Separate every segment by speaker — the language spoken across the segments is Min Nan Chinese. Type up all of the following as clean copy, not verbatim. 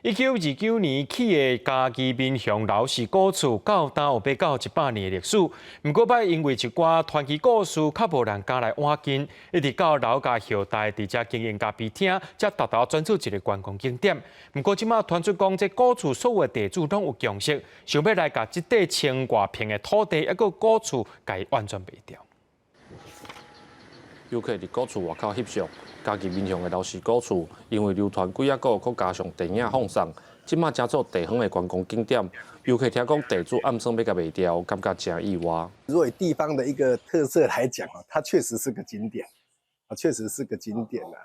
Speaker 1: 1929年起的嘉義民雄劉氏古厝，到今有欲到100年的歷史。毋過擺因為一寡傳奇故事，較無人敢來倚近，一直到劉家後代佇遮經營咖啡廳，才沓沓轉做一个觀光景點。毋過這馬傳出講，這古厝所有的地主攏有共識，想欲來共這塊千外坪的土地，抑閣古厝，共伊完全賣掉。
Speaker 2: 遊客佇古厝外口翕相，嘉義民雄的劉氏古厝，因為流傳幾仔個，閣加上電影放送，這馬成做地方的觀光景點。遊客聽講地主暗算欲共賣掉，感覺誠意外。
Speaker 3: 如果以地方的一個特色來講啊，它確實是個景點，啊，確實是個景點啊。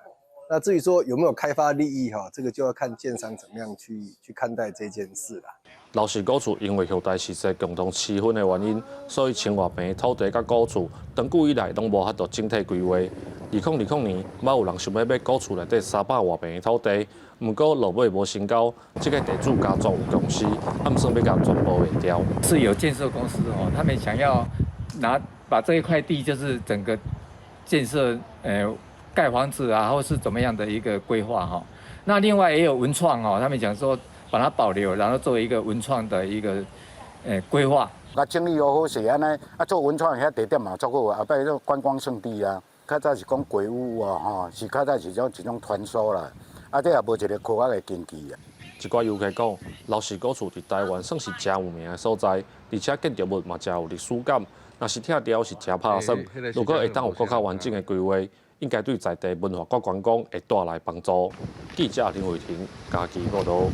Speaker 3: 那至於說有沒有開發利益哈，這個就要看建商怎麼樣去看待這件事啦。
Speaker 2: 劉氏古厝因為後代氏姓共同持分的原因，所以千外坪的土地佮古厝，長久以來攏無法度整體規劃。2020年，捌有人想欲買古厝內底300外坪的土地，毋過落尾無成交。這个地主家族有共識，暗算欲共全部賣掉。
Speaker 4: 是有建設公司哦，他們想要拿把這一塊地，就是整個建設，蓋房子啊，或是怎麼樣的一個規劃哈。那另外也有文創哦，他們講說把它保留，然後作為一個文創的一個規劃。
Speaker 5: 啊，整理好好勢按呢，啊做文創遐地點嘛足好，後擺做觀光勝地啊。較早是講鬼屋啊，吼，是較早是一種傳說啦。啊，這也無一个科學的根據啊。
Speaker 2: 一寡遊客講，劉氏古厝佇台灣算是誠有名的所在，而且建築物嘛誠有歷史感。若是拆掉是誠拍算。如果會當有閣較完整的規劃，應該對在地文化佮觀光會帶來幫助。記者林慧婷嘉義報導。